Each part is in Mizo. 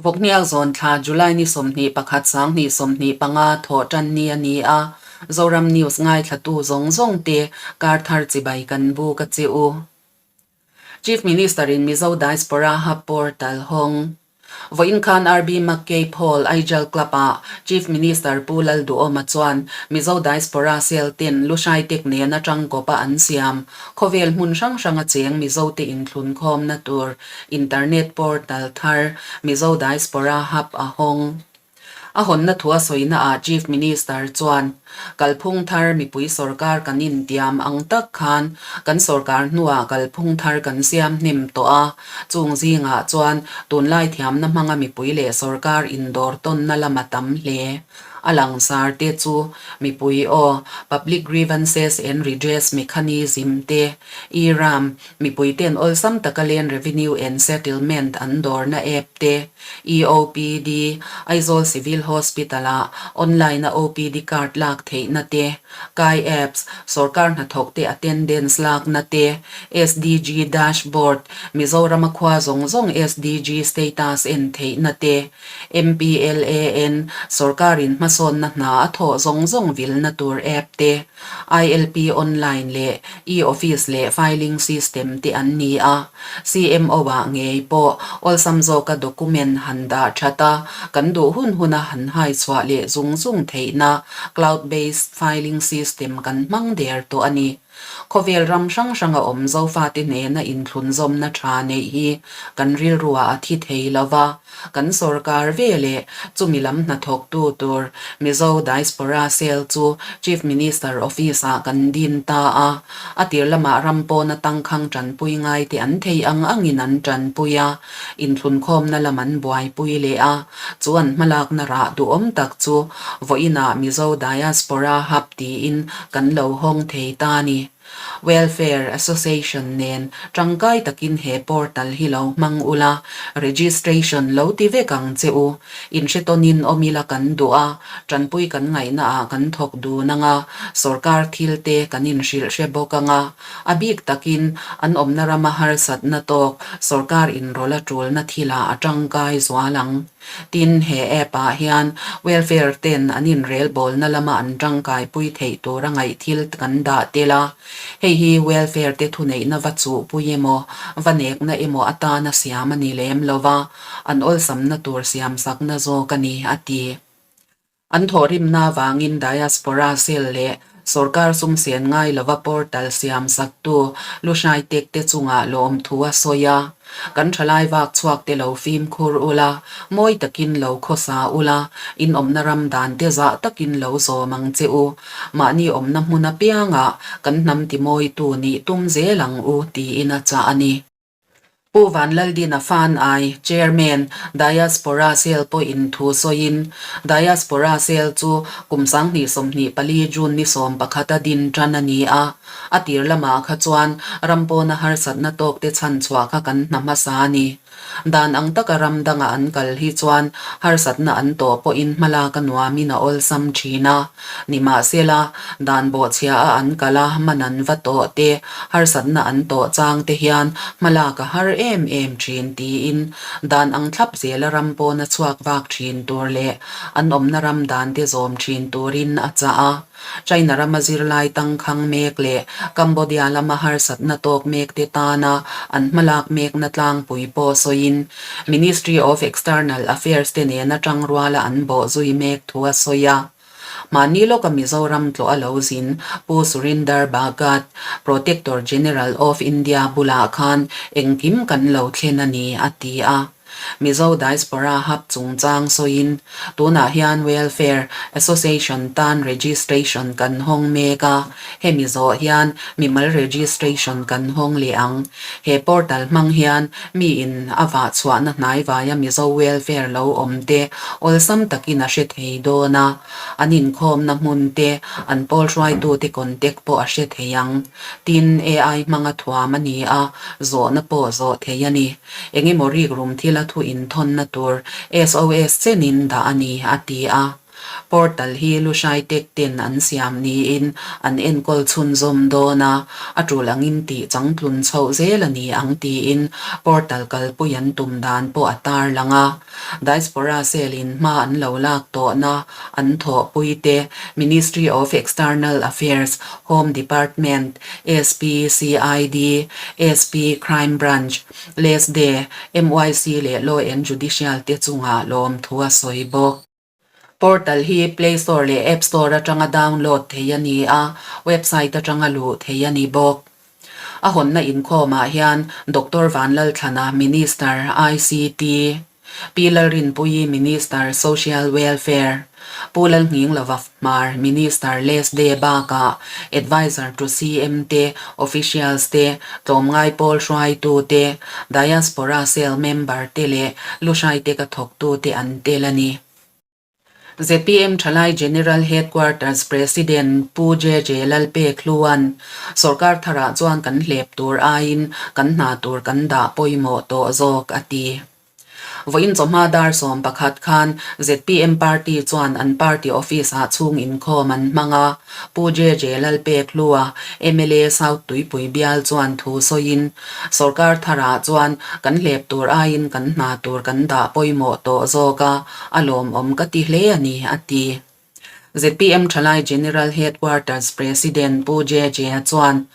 Vawkhniakzawn thla July ni 21 2025 thawhtan ni a ni a, Zoram News ngaithlatu zawng zawng te kar thar chibai kan buk a che u. Chief Minister in Mizo Diaspora Hub Portal hawng. Vawiin khan RB Mackay Paul Aijal Club ah Chief Minister Pu Lalduhawma chuan Mizo Diaspora Cell ten Lushai Tech nena tangkawpa an siam khawvel hmun hrang hranga cheng Mizote inthlunkhawmna tur Internet portal thar Mizo Diaspora Hub a hawng. A hawnna thu a sawina ah Chief Minister chuan, Kalphung thar mipui sorkar kan intiam ang tak khan kan sorkar hnuah kalphung thar kan siam hnem tawh a, chung zingah chuan tunlai thiamna hmanga mipui leh sorkar indawr tawnna lam a tam hle. A langsar te chu mipui aw, Public Grievances and Redress Mechanism te, E-Ram, Mipuite'n awlsam taka Land Revenue and Settlement an dawrna app te, EOPD, Aizawl Civil Hospital-ah online-a OPD card lak theihna te, Kai Apps, sorkar hnathawkte attendance lakna te, SDG Dashboard, Mizorama khua zawng zawng SDG status en theihna te, MPLAN, sorkarin hmasawnna hna a thawh zawng zawng vilna tur app te, ILP Online leh E-Office leh Filing System te an ni a. CMO-ah ngei pawh awlsam zawka document han dah that a, kan duh hun huna han hai chhuah leh zung zung theihna Cloud-based Filing System kan hmang der tawh a ni. Khawvel ram hrang hranga awm Zofate hnena inthlunzawmna tha neih hi kan rilruah a thi thei lo va, kan sorkar ve leh chumi lam hnathawktu tur Mizo Diaspora Cell chu Chief Minister Office-ah kan din ta a, a tir lamah ram pawna tangkhang tanpui ngaite an thei ang angin an tanpui a, inthlunkhawmna lam an buaipui leh a, chu an hmalakna rah duhawm tak chu vawiinah Mizo Diaspora Hub tiin kan lo hawng thei ta a ni. Welfare Association nen tangkai takin he portal hi lo hmang ula, registration lo ti vek ang che u. Inhretawnin awm ila kan duh a, tanpui kan ngaihna ah kan thawk dun ang a, sorkar thil te kan inhrilh hre bawk ang a. A bik takin an awmna rama harsatna tawk sorkar inrawlh a tulna thilah a tangkai zual ang. Tin, he app ah hian welfare ten an inrelbawlna lama an tangkaipui theih tura ngaih thil kan dah tel a. Hei hi welfare te thuneihna va chuhpui emaw, va nekna emaw atana siam a ni lem lo va, an awlsamna tur siamsakna zawk a ni, a ti. An thawhrimna avangin Diaspora Cell leh sorkar sumsen ngai lova portal siam saktu Lushai Tech te chungah lawmthu a sawi a. Kan thalai vak chhuak te lo fimkhur ula, mawi takin lo khawsa ula, in awmna ram dan te zah takin lo zawm ang che u. Mahni awmna hmun apiangah kan hnam timawitu nih tum zel ang u tiin a chah a ni. Pu Vanlaldina Fan Ai, Chairman, Diaspora Cell pawhin thu sawiin, Diaspora Cell chu kum 2024 June ni 11 a din tan a ni a. A tir lamah kha chuan ram pawna harsatna tawkte chhan chhuah kha kan hna hmasa a ni. Dan ang taka ram danga an kal hi chuan harsatna an tawh pawhin hmalak a nuamin a awlsam thin a. Nimahsela, dan bawhchhia a an kal a, man an va tawh te, harsatna an tawh chang te hian hmalak a har em em thin tiin dan ang thlap zela ram pawna chhuak vak thin tur leh an awmna ram dan te zawm thin turin a chah a. China rama zirlai tangkhang mek leh Cambodia lama harsatna tawk mek te tana an hmalak mekna tlangpui pawh sawiin Ministry of External Affairs te nena tangruala an bawhzui mek thu a sawi a. Mahni lawka Mizoram tlawh a lo zin Pu Surinder Bhagat, Protector General of India bulah khan engkim kan lo thlen a ni, a ti a. Mizo Diaspora Hub chungchang sawiin, tunah hian Welfare Association tan registration kan hawng mek a, hemi zawh hian mimal registration kan hawng leh ang. He portal hmang hian miin a vah chhuahna hnaivaia Mizo Welfare lo awm te awlsam takin a hre thei dawn a, an inkhawmna hmun te, an pawl hruaitute contact pawh a hre thei ang. Tin, AI hmanga thuam a ni a, zawhna pawh zawh thei a ni. Engemaw rikrum thila thu inthawnna tur SOS chenin dah a ni, a ti a. Portal hi Lushai Tech ten an siam niin an enkawl chhunzawm dawn a, a tul angin tih changtlun chhoh zel a ni ang tiin portal kalpui an tum dan pawh a tarlang a. Diaspora Cell in hma an lo lak tawhna an thawhpui te, Ministry of External Affairs, Home Department, SP, CID, SP, Crime Branch, LSD, MYC leh Law and Judicial te chungah lawmthu a sawi bawk. Portal hi Play Store leh App Store atanga download theih a ni a, website atanga luh theih a ni bawk. A hawnna inkhawmah hian Doctor Vanlalthlana, Minister, ICT, Pi Lalrinpuii, Minister, Social Welfare, Pu Lalnghinglova Hmar, Minister Les De bakah Adviser to CM te, Officials te, tlawmngai pawl hruaitu te, Diaspora Cell member te leh Lushai te ka thawktu te an tel a ni. Zpm Thalai General Headquarters President Pu JJ Lalpekhluan, Sorkar tharah chuan kan hlep tur aiin kan hna tur kan dah pawimawh tawh zawk, a ti. Vawiin chawhma dar 11 khan zpm party chuan an party office-ah chhung inkhawm an hmang a, Pu JJ Lalpekhlua, mla South Tuipui bial chuan thu sawiin, Sorkar tharah chuan kan hlep tur aiin kan hna tur kan dah pawimawh tawh zawk a, a lawmawm ka ti hle a ni, a ti. Zpm Thalai General Headquarters President Pu JJ-a chuan,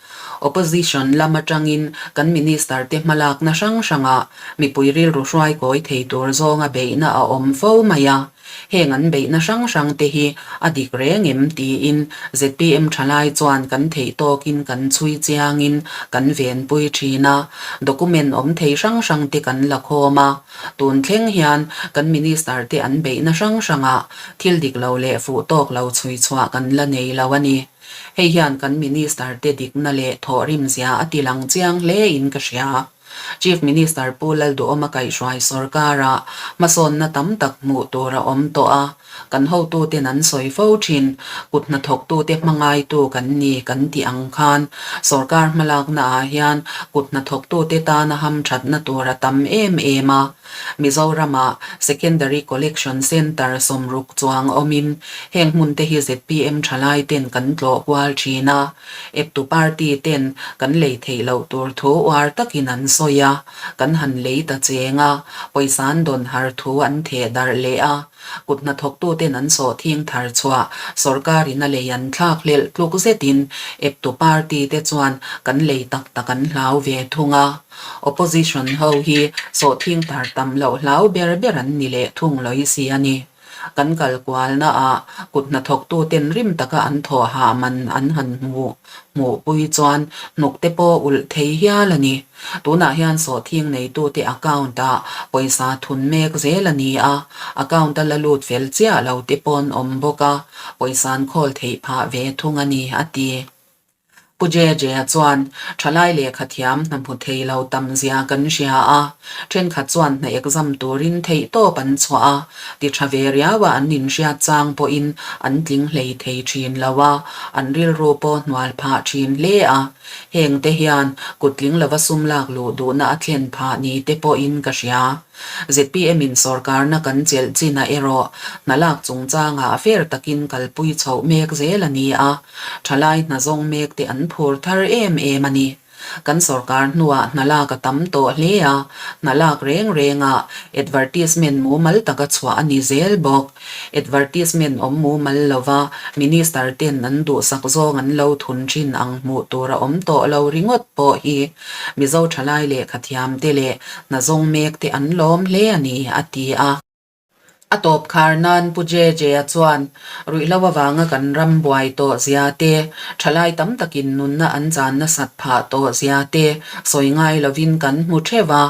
Opposition lam atangin kan Minister te hmalakna hrang hrangah mipui rilru hruai kawi thei tur zawnga beihna a awm fo mai a, heng an beihna hrang hrang te hi a dik reng em tiin zpm Thalai chuan kan theih tawkin kan chhui chiangin kan venpui thin a, document awm thei hrang hrang te kan la khawm a. Tun thleng hian kan Minister te an beihna hrang hrangah thil dik lo leh fuh tawk lo chhui chhuah kan la nei lo a ni. Hei hian kan Minister te dikna leh thawhrim zia a ti lang chiang hle in ka hria. Chief Minister Pu Lalduhawma kaihhruai sorkarah hmasawnna tam tak hmuh tur a awm tawh a. Kan hotuten an sawi fo thin, kut hnathawktute hmangaitu kan ni kan tih ang khan sorkar hmalaknaah hian kut hnathawktute tana hamthatna tur a tam em em a. Mizoramah Secondary Collection Centre 60 chuang awmin heng hmunte hi zpm thalaiten kan tlawh kual thin a, eptu party ten kan lei theih loh tur thu uar takin an sawi a, kan han lei ta cheng a, pawisa an dawn har thu an theh darh leh a. Kut hnathawktuten an sawhthing thar chhuah sorkarin a lei an thlak hlelh tluk zetin eptu party te chuan kan lei tak tak an hlau ve thung a. Opposition ho hi sawhthing thar tam loh hlau ber ber an ni leh thung lawi si a ni. Kan kal kualna ah kut hnathawktuten rim taka an thawh hah man an han hmuh hmuhpui chuan hnuk te pawh ulh thei hial a ni. Tunah hian sawhthing neitute account-ah pawisa thun mek zel a ni a, account-a la lut fel chiah lo te paw'n awm bawk a, pawisa an khawl theih phah ve thung a ni, a ti. Pu JJ-a chuan, Thalai lehkha thiam hna hmu thei lo tam zia kan hria a, thenkhat chuan hna exam turin theih tawp an chhuah a, ti tha ve riau a an inhriat chang pawhin an tling hlei thei thin lo a, an rilru pawh hnual phah thin hle a. Heng te hian kutling lova sum lak luh duhna a thlen phah ni te pawhin ka hria. Zpm in sawrkarna kan chelh chinah erawh hna lak chungchangah fair takin kalpui chhoh mek zel a ni a, thalai hna zawng mek te an phur thar em em a ni. Kan sawrkar hnuah hna lak a tam tawh hle a, hna lak reng rengah advertisement mumal taka chhuah a ni zel bawk. Advertisement awm mumal lova Minister ten an duhsak zawng an lo thun thin ang hmuh tur a awm tawh lo ringawt pawh hi Mizo thalai lehkhathiam te leh hna zawng mek te an lawm hle a ni, a ti a. A tawp khar nan Pu JJ-a chuan ruihhlo avanga kan ram buai tawh zia te, thalai tam takin nunna an chan nasat phah tawh zia te sawi ngai lovin kan hmu theuh a.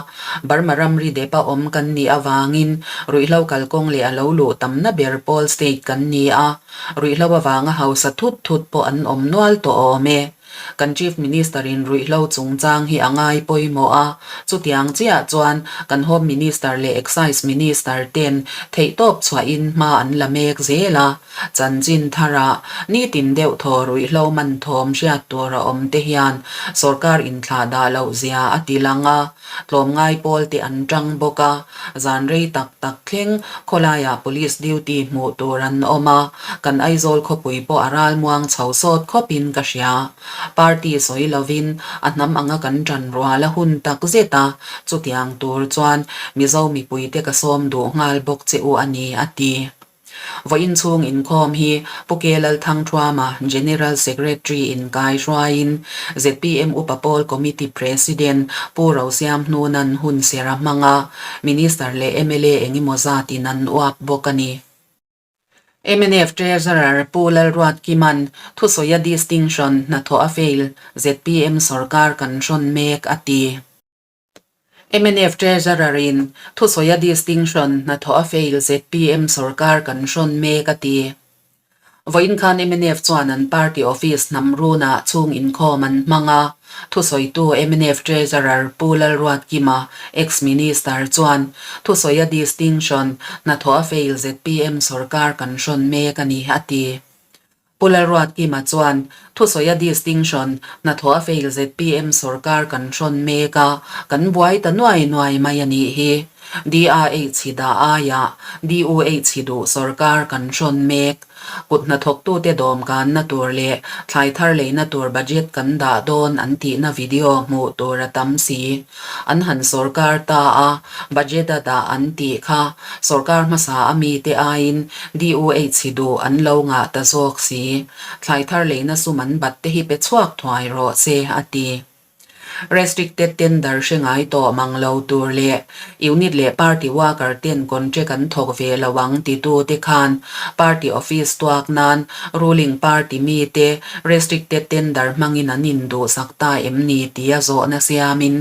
Burma ramri depa awm kan nih avangin ruihhlo kalkawng leh a lo luh tamna ber pawl state kan ni a, ruihhlo avanga hausa thut thut pawh an awm nual tawh awm e. Kan Chief Minister in ruihhlo chungchang hi a ngai pawimawh a, chutiang chiah chuan kan Home Minister leh Excise Minister ten theihtawp chhuahin hma an la mek zel a, chanchin tharah nitin deuh thaw ruihhlo man thawm hriat tur a awm te hian sorkar inthlah dah loh zia a ti lang a. Tlawmngai pawl te an tang bawk a, zan rei tak tak thleng khawlaiah police duty hmuh tur an awm a, kan Aizawl khawpui pawh a ralmuang chho sawt khawpin ka hria. Party sawi lovin a hnam anga kan tan rual a hun tak zet a, chutiang tur chuan Mizo mipuite ka sawm duh nghal bawk che u a ni, a ti. Vawiin chhung inkhawm hi Pu Ke Lalthangthuama, General Secretary in kai hruaiin zpm Upa Pawl Committee President Pu Rosiamhnuna'n hun ser a hmang a, Minister leh mla engemaw zatin an uap bawk a ni. Mnf Treasurer Pu Lalruatkima'n thusawia distinction hnathawh a fail zpm sorkar kan hrawn mek a ti. Mnf Treasurer in thusawia distinction hnathawh a fail zpm sorkar kan hrawn mek a ti. Vawiin khan mnf chuan an party office hnam runah chhung inkhawm an hmang a, thusawitu mnf Treasurer Pu Lalruatkima, ex-minister chuan thusawia distinction hnathawh a fail zpm sorkar kan hrawn mek a ni a ti. Pu Lalruatkima chuan thusawia distinction hnathawh a fail zpm sorkar kan hrawn mek a, kan buai ta nuai nuai mai a nih hi. DAH hi dah aiah DUH hi duh sorkar kan hrawn mek. Kut hnathawktute dawmkanna tur leh thlai thar leina tur budget kan dah dawn an tihna video hmuh tur a tam si. An han sorkar ta a, budget a dah an tih kha sorkar hmasa a mite aiin DUH hi duh an lo ngah ta zawk si. Thlai thar leina sum an bat te hi pe chhuak thuai rawh se, a ti. Restricted tender hre ngai tawh mang lo tur leh unit leh party worker ten contract an thawk ve lo ang titu te khan party office tuak nan ruling party mite restricted tender hmangin an induhsak ta em ni tia zawhna siamin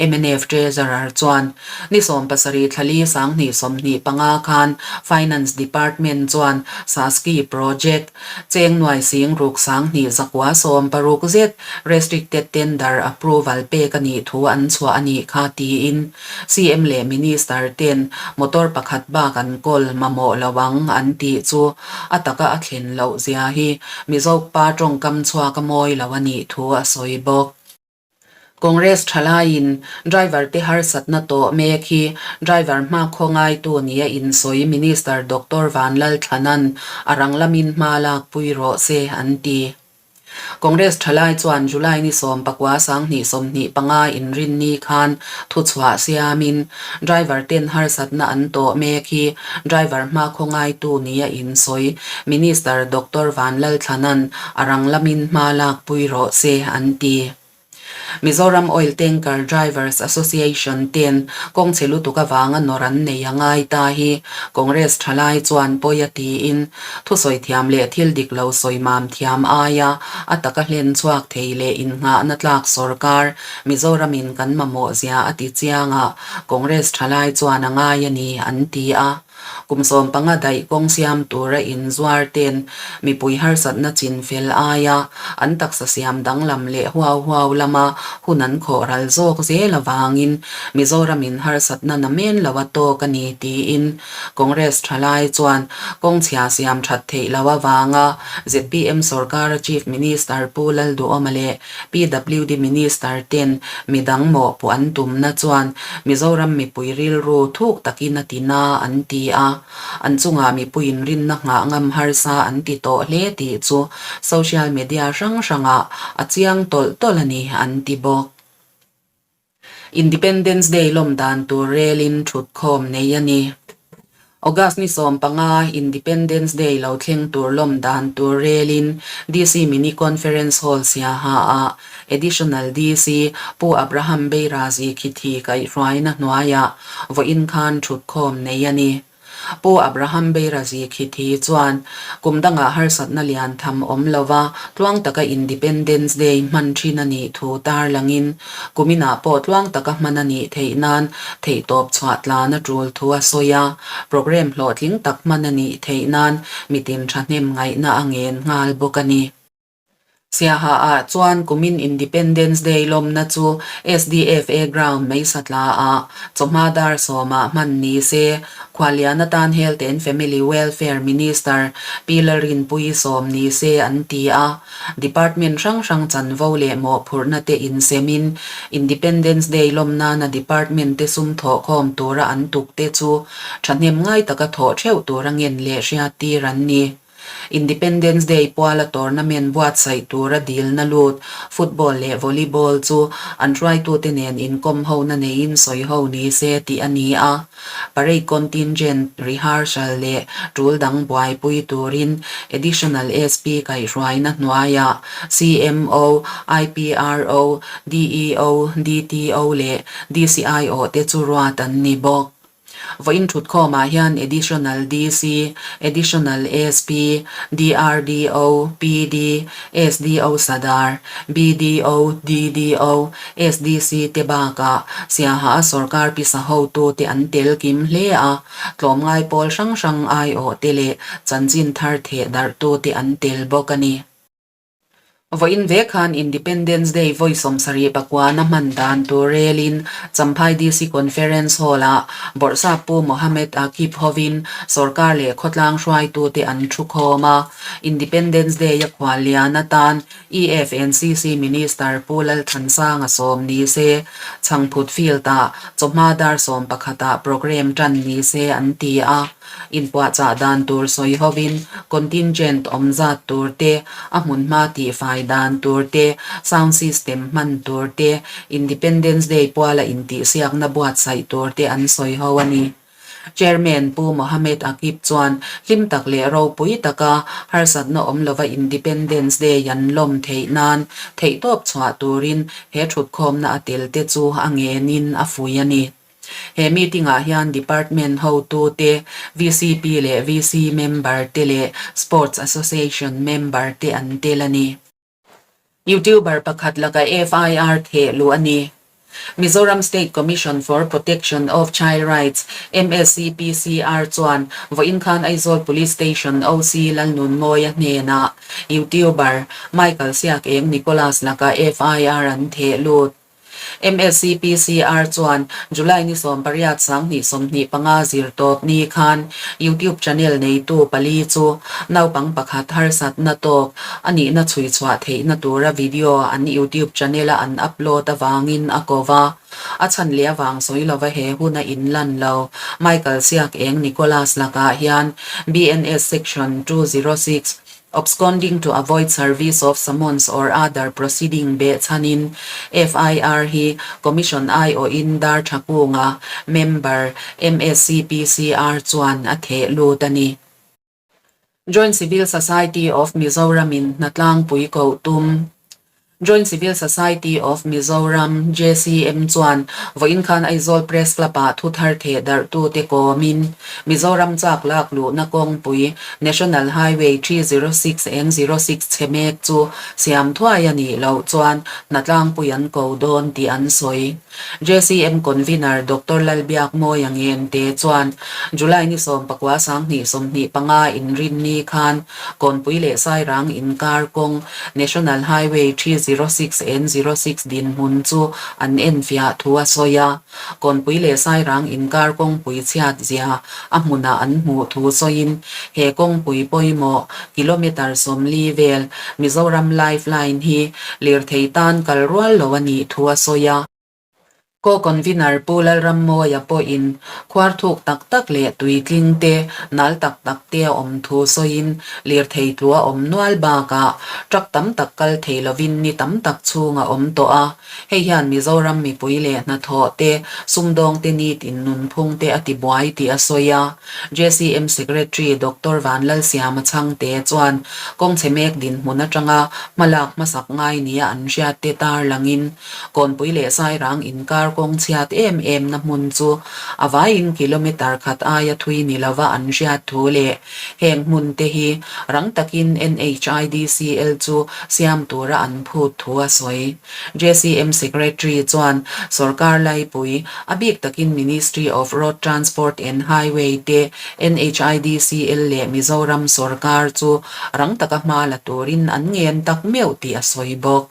mnf Treasurer chuan ni 70 thlali 2025 khan Finance Department chuan Saski project Cheng nuai sing ruk 2960 zet restricted tender approval pek a nih thu an chhuah a nih kha tiin CM leh Minister ten motor pakhat bak an kawl mamawh lo ang an tih chu a taka a thlen loh zia hi Mizo pa tawngkam chhuak a mawi lo a nih thu a sawi bawk. Congress thalaiin driver te harsatna tawh mek hi driver hmakhaw ngaitu nia insawi Minister Doctor Vanlalthlana'n a rang lamin hma lakpui rawh se an ti. Congress thalai chuan July ni 19 2025 inrinni khan thuchhuah siamin driver ten harsatna an tawh mek hi driver hmakhaw ngaitu nia insawi Minister Doctor Vanlalthlana'n a rang lamin hma lakpui rawh se an ti. Mizoram Oil Tanker Drivers Association ten kawng chhe lutuk avanga nawr an nei a ngai ta hi Congress thalai chuan pawi a tiin thusawi thiam leh thil dik lo sawi mam thiam aia a taka hlen chhuak thei leh innghahna tlak sorkar Mizoramin kan mamawh zia a ti chiang a, Congress thalai chuan a ngai a ni an ti a. Kum 15 daih kawng siam tura inzuar ten mipui harsatna chin fel aia an taksa siam danglam leh huau huau lama hun an khawh ral zawk zel avangin Mizoramin harsatna na men lo a tawk a ni tiin Congress thalai chuan kawng chhia siam that theih lo avanga zpm sorkara Chief Minister Pu Lalduhawma leh PWD Minister ten midang mawhpuh an tumna chuan Mizoram mipui rilru thuk takin a ti na an ti a, an chungah mipuiin rinna nghah ngam harsa an ti tawh hle tih chu social media hrang hrangah a chiang tawlh tawlh a ni an ti bawk. Independence Day lawm dan tur relin thutkhawm nei a ni. August ni 15 Independence Day lo thleng tur lawm dan tur relin DC Mini Conference Hall Siaha ah Additional DC Pu Abraham Beirazi Khithi kaihhruaina hnuaiah vawiin khan thutkhawm nei a ni. Pu Abraham Beirazi Khithi chuan kum dangah harsatna lian tham awm lova tluang taka Independence Day hman thin a nih thu tarlangin Kuminah pawh tluang taka hman a nih theih nan theihtawp chhuah tlan a tul thu a sawi a, programme hlawhtling tak hman a nih theih nan mitin thahnem ngaihna a ngen nghal bawk a ni. Siaha ah chuan kumin Independence Day lawmna chu SDFA Ground Meisatla ah chawhma dar sawmah hman ni se, Khuallian atan Health and Family Welfare Minister Pi Lalrinpuii sawm ni se an ti a. Department hrang hrang chanvo leh mawhphurhna te insemin Independence Day lawm nana department te sum thawhkhawm tura an tuk te chu thahnem ngai taka thawh theuh tura ngen leh hriattir an ni. Independence Day puala tournament buatsaih tura dilna lut football leh volleyball chu an hruaitute nen inkawm hona neiin sawi ho ni se tih a ni a. Parade contingent rehearsal leh tul dang buaipui turin Additional SP kaihhruaina hnuaiah CMO, IPRO, DEO, DTO leh DCIO te chu ruat an ni bawk. Vawiin thutkhawmah hian Additional DC, Additional SP, DRDO, PD, SDO Sadar, BDO, DDO, SDC te bakah Siaha a sorkar pisa hotute an tel kim hle a, tlawmngai pawl hrang hrang aiawh te leh chanchin thar theh darhtute an tel bawk a ni. Vawiin ve khan Independence Day vawi 74 na hman dan tur relin Champhai DC Conference Hall-ah Bawrhsap Pu Mohammed Aqib hovin sorkar leh khawtlang hruaitute an thu khawm a. Independence Day-a khuallian atan EFNCC Minister Pu Lalthansanga sawm ni se, Chhangphut Field-ah chawhma dar sawmpakhatah programme tan ni se an ti a. Inpuahchah dan tur sawi hovin contingent awm zat tur te, a hmunhma tihfai dan tur te, sound system hman tur te, Independence Day puala intihsiakna buatsaih tur te an sawi ho a ni. Chairman Pu Mohammed Aqib chuan hlim tak leh ropui taka harsatna awm lova Independence Day an lawm theih nan theihtawp chhuah turin he thutkhawmna a tel te chu a ngenin a fui a ni. He meeting ah hian Department hotute, VCP leh VC member te leh Sports Association member te an tel a ni. YouTuber pakhat laka FIR theh luh a ni. Mizoram State Commission for Protection of Child Rights, MSCPCR, chuan vawiin khan Aizawl Police Station OC Lalnunmawia hnenah YouTuber Michael Siakeng Nicholas laka FIR an theh lut. MSCPCR chuan July ni 18 2025 zirtawp ni khan YouTube channel neitu pali chu naupang pakhat harsatna tawk a nihna chhui chhuah theihna tura video an YouTube channel-a an upload avangin a ko va. A chhan leh avang sawi lova he hun a inlan lo. Michael Siak Eng Nicholas lakah hian BNS Section 206 Absconding to avoid service of summons or other proceeding behchhanin FIR hi Commission aiawhin Darthakunga member MSCPCR chuan a theh lut a ni. Joint Civil Society of Mizoram-in hnatlangpui koh tum. Joint Civil Society of Mizoram, JCM, chuan vawiin khan Aizawl Press Club-ah thu thar theh darhtute kawmin Mizoram chak lak luhna kawngpui National Highway 306 N06 chhe mek chu siam thuai a nih loh chuan hnatlangpui an ko dawn tih an sawi. JCM Convener Doctor Lalbiakmawia Ngente chuan July ni 19 2025 inrinni khan Kawnpui leh Sairang inkar kawng National Highway 306 N06 dinhmun chu an enfiah thu a sawi a. Kawnpui leh Sairang inkar kawngpui chhiat zia a hmunah an hmuh thu sawiin he kawngpui pawimawh kilometre 40 vel Mizoram Life Line hi lirthei tan kal rual lo a nih thu a sawi a. Co-convener Pu Lalrammawia pawhin khuar thuk tak tak leh tui tling te, nal tak tak te a awm thu sawiin lirthei tlu a awm nual bakah truck tam tak kal thei lovin ni tam tak chhung a awm tawh a. Hei hian Mizoram mipui leh hnathawh te, sumdawng te nitin nunphung te a tibuai tih a sawi a. JCM Secretary Doctor Vanlalsiama Chhangte chuan kawngchhe mek dinhmun atanga hmalak hmasak ngai nia an hriatte tarlangin Kawnpui leh Sairang inkar kawng chhiat em em na hmun chu a vaiin kilometre khat aia thui ni lova an hriat thu leh heng hmun te hi rang takin NHIDCL chu siam tura an phut thu a sawi. JCM Secretary chuan sorkar laipui, a bik takin Ministry of Road Transport and Highway te, NHIDCL leh Mizoram sorkar chu rang taka hma la turin an ngen tak meuh tih a sawi bawk.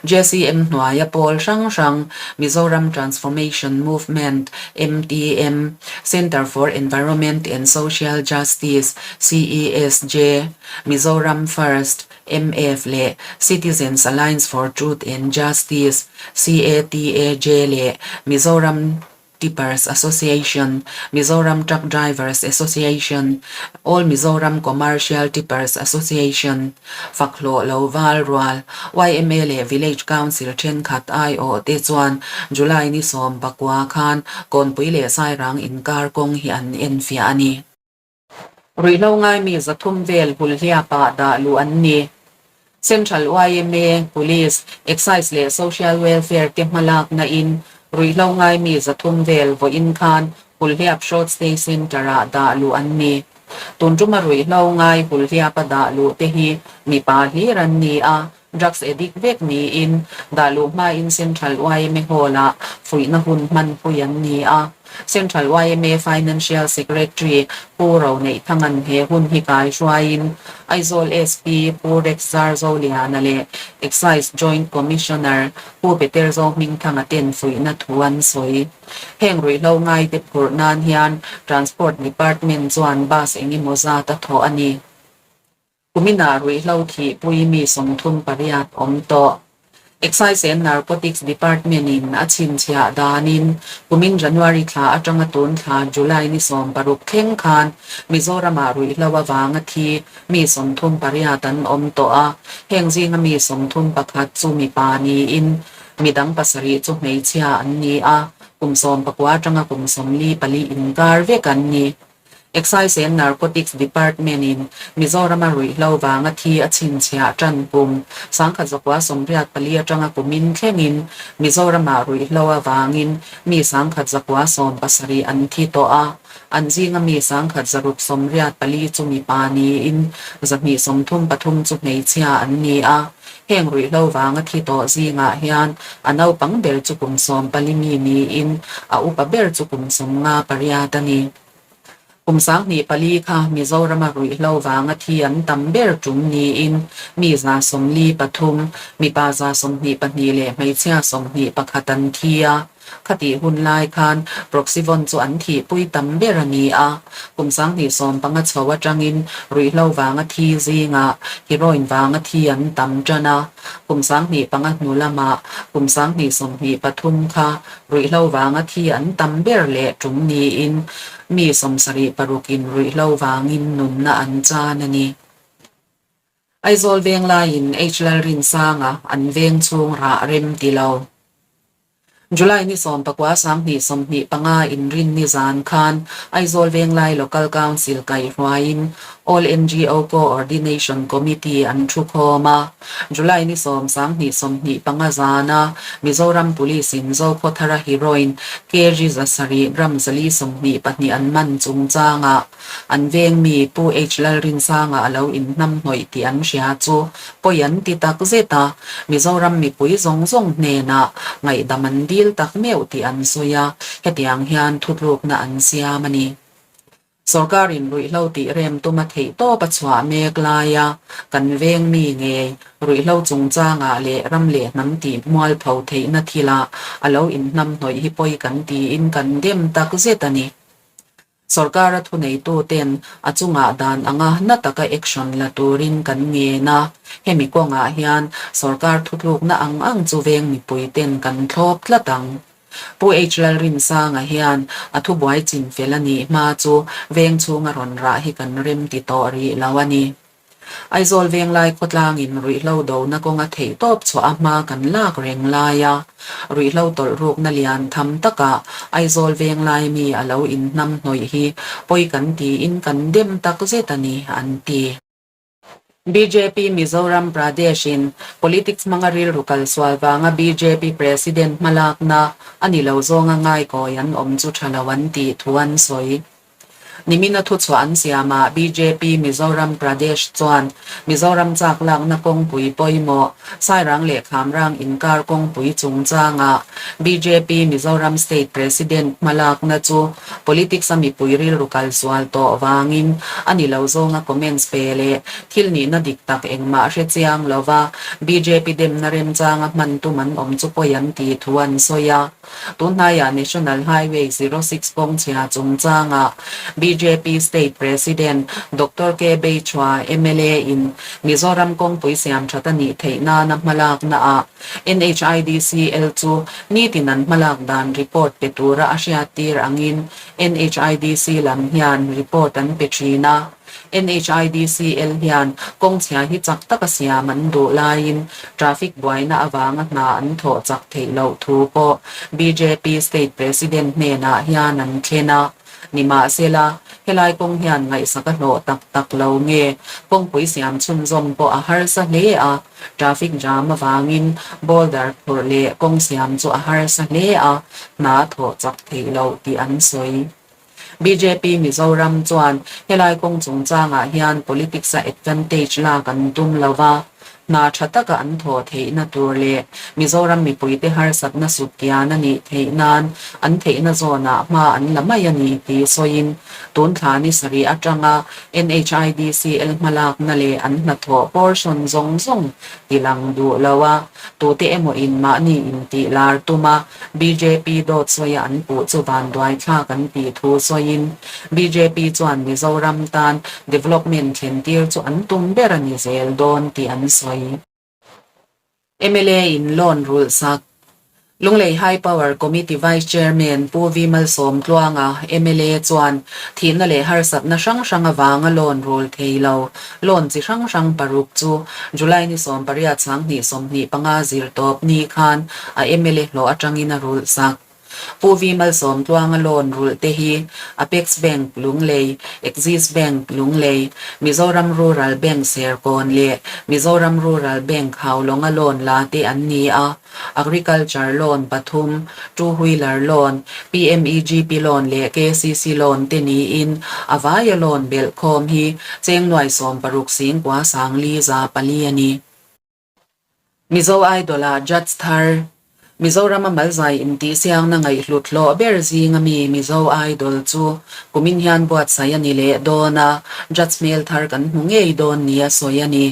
JCM hnuaia pawl hrang hrang, Mizoram Transformation Movement, MTM, Centre for Environment and Social Justice, CESJ, Mizoram First, MF, leh Citizens Alliance for Truth and Justice, CATAJ, leh Mizoram Tippers Association, Mizoram Truck Drivers Association, All Mizoram Commercial Tippers Association, fak hlawh lo val rual, yma leh Village Council thenkhat aiawh te chuan July ni 19 khan Kawnpui leh Sairang inkar kawng hi an enfiah a ni. Ruihhlo ngaimi 300 vel hulhliapah dah luh an ni. Central yma, Police, Excise leh Social Welfare te hmalakna in ruihhlo ngaimi 300 vel vawiin khan hulhliap Short Stay Centre-ah dah luh an ni. Tun tuma ruihhlo ngai hulhliapa dah luh te hi mipa hlir an ni a, Drugs addict vek niin dah luh hmain Central yma Hall-ah fuihna hun hmanpui an ni a. Central yma Financial Secretary Pu Roneihthang'an he hun hi kai hruaiin Aizawl SP Pu Rex Zarzoliana leh Excise Joint Commissioner Pu Peter Zohmingthanga ten fuihna thu an sawi. Heng ruihhlo ngaite phurh nan hian Transport Department chuan bus engemaw zat a thawh a ni. Kuminah ruihhlo thihpui mi 38 awm tawh. Excise and Narcotics Department-in a chhinchhiah danin kumin January thla atanga tun thla July ni 16 thleng khan Mizoramah ruihhlo avanga thi mi 38 an awm tawh a, heng zinga mi 31 chu mipa niin midang pasarih chu hmeichhia an ni a, kum 19 atanga kum 44 inkar vek an ni. Excise and Narcotics Department-in Mizorama ruihhlo vanga thi a chhinchhiah tan kum 1984 atanga kumin thlengin Mizoramah ruihhlo avangin mi 1170 an thi tawh a, an zinga mi 1684 chu mipa niin 233 chu hmeichhia an ni a. Heng ruihhlo vanga thi tawh zingah hian a naupang ber chu kum 14 mi niin a upa ber chu kum 58 a ni. Kum 2004 kha Mizorama ruihhlo vanga thi an tam ber tum niin mi 43, mipa 22 leh hmeichhia 21 an thi a. Khatih hun lai khan Proxyvon chu an thihpui tam ber a ni a, kum 2015 chho atangin ruihhlo vanga thi zingah heroin vanga thi an tam tan a, kum 2005 hnu lamah kum 2023 kha ruihhlo vanga thi an tam ber leh tum niin mi 76 in ruihhlo vangin nunna an chan a ni. Aizawl veng laiin H Lalrinsanga an veng chhung rah rem ti lo. July ni 19 2025 inrin ni zan khan Aizawl Venglai Local Council kaihhruaiin All NGO Co-ordination Committee an thu khawm a. July ni 10 2025 zana Mizoram Police-in Zokhawthara heroin kg 700 gram 422 an man chungchangah An veng mi Pu H Lalrinsanga a lo inhnamhnawih tih an hria chu pawi an ti tak zet a, Mizoram mipui zawng zawng hnenah ngaihdam an dil tak meuh tih an sawi a, hetiang hian thutlukna an siam a ni. Sorkarin ruihhlo tih rem tuma theih tawp a chhuah mek laia kan veng mi ngei ruihhlo chungchangah leh ram leh hnam tih mualpho theihna thilah a lo inhnamhnawih hi pawi kan tiin kan dem tak zet a ni. Sorkara thuneituten a chungah dan anga na taka action la turin kan ngen a, hemi kawngah hian sorkar thutlukna ang ang chu veng mipuiten kan thlawp tlat ang. Pu H Lalrinsanga hian a thubuai chinfel a nih hma chu veng chhunga rawn rah hi kan rem ti tawh rih lo a ni. Aizawl Venglai khawtlangin ruihhlo dona kawnga theihtawp chhuah a hma kan lak reng lai a, ruihhlo tawlh rukna lian tham takah Aizawl Venglai mi a lo inhnam hnawih hi pawi kan tiin kan dem tak zet a ni, an ti. Bjp Mizoram Pradesh in politics hmanga rilru kal sual vanga bjp President hmalakna a ni lo zawnga ngaikawi an awm chu tha lo an tih thu an sawi. Nimina thuchhuah an siamah bjp Mizoram Pradesh chuan Mizoram chak lakna kawngpui pawimawh Sairang leh Khamrang inkar kawngpui chungchangah bjp Mizoram State President hmalakna chu Politics a mipui rilru kal sual tawh vangin a ni lo zawnga comments pe leh thil nihna dik tak engmah hre chiang lova bjp demna remchanga hman tum an awm chu pawi an tih thu an sawi a. Tunhnaiah National Highway 06 kawngchhia chungchangah bjp State President Doctor K Beichhua mla in Mizoram kawngpui siam that a nih theih nana hmalaknaah NHIDCL chu nitin an hmalak dan report pe tura a hriattir angin NHIDC lam hian report an pe thin a. NHIDCL hian kawngchhia hi chak taka siam an duh laiin traffic buaina avanga hna an thawh chak theih loh thu pawh bjp State President hnenah hian an thlen a. Nimahsela, helai kawng hian ngaihsak a hlawh tak tak lo nge kawngpui siam chhunzawm pawh a harsa hle a. Traffic jam avangin boulder phurh leh kawng siam chu a harsa hle a, hna thawh chak theih loh tih an sawi. Bjp Mizoram chuan helai kawng chungchangah hian politics-a advantage lak an tum lo va, hna tha taka an thawh theihna tur leh Mizoram mipuite harsatna sutkian a nih theih nan an theihna zawnah hma an la mai a ni tih sawiin tun thla ni sarih atanga NHIDCL hmalakna leh an hnathawh portion zawng zawng tilang duh lo a, tute emaw in mahni intih lar tum a, bjp dawt sawia an puh chu vanduai thlak an tih thu sawiin bjp chuan Mizoram tan development thlen tir chu an tum ber a ni zel dawn tih an sawi. Mla in loan rulh sak. Lunglei High Power Committee Vice Chairman Pu V Malsawmtluanga, mla chuan thihna leh harsatna hrang hrang avanga loan rul thei lo, loan chi hrang hrang paruk chu July ni 18 2025 zir tawp ni khan a mla hlawh atangin a rulh sak. Pu V Malsawmtluanga loan rulh te hi Apex Bank, Lunglei, Axis Bank, Lunglei, Mizoram Rural Bank Serkawn leh Mizoram Rural Bank Haulawnga loan la te an ni a. Agriculture loan pathum, Two Wheeler loan, PMEGP loan leh KCC loan te niin a vaia loan belhkhawm hi cheng nuai 16 singkua sangli za pali a ni. Mizo Idol-ah Judge thar, Mizorama malzai intihsiangna ngaihhlut hlawh ber zinga mi Mizo Idol chu kumin hian buatsaih a ni leh dawn a, Judge hmel thar kan hmu ngei dawn nia sawi a ni.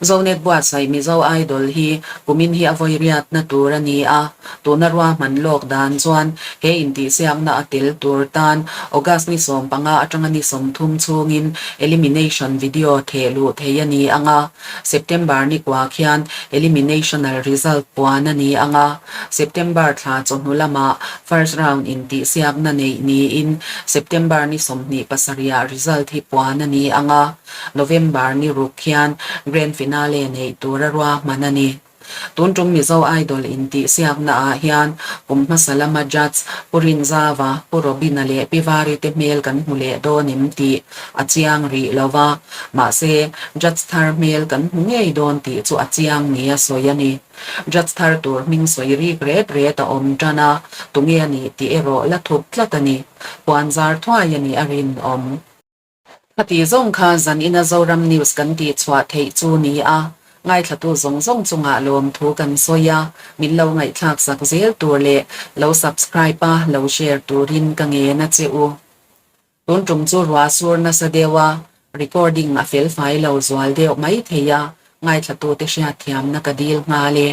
Zonet buatsaih Mizo Idol hi kumin hi a vawi riatna tur a ni a, tuna ruahman lawk dan chuan he intihsiakna a tel tur tan August ni 15 atanga ni 30 chhungin elimination video theh luh thei a ni ang a. September ni kua khian eliminational result puan a ni ang a, September thla chawhnu lamah first round intihsiakna neih niin September ni 27 ah result hi puan a ni ang a, November ni ruk khian grand finale neih tura ruahman a ni. Tun tum Mizo Idol intihsiakna ah hian kum hmasa lama judge Pu Rinzava, Pu Robina leh Pi Vari te hmel kan hmu leh dawn em tih a chiang rih lo va, mahse judge thar hmel kan hmu ngei dawn tih chu a chiang nia sawi a ni. Judge thar tur hming sawi rik ret ret a awm tan a, tunge a nih tih erawh la thup tlat a ni. Puan zar thuai a nih a rinawm. Khati zawng kha zan ina Zoram News kan tih chhuah theih chu ni a, ngaithlatu zawng zawng chungah lawmthu kan sawi a, min lo ngaihthlak sak zel tur leh lo subscribe a lo share turin ka ngen a che u. Tun tum chu ruah sur nasa deuh a, recording a fel fai lo zual deuh mai thei a, ngaithlatute hriatthiamna ka dil nghal e.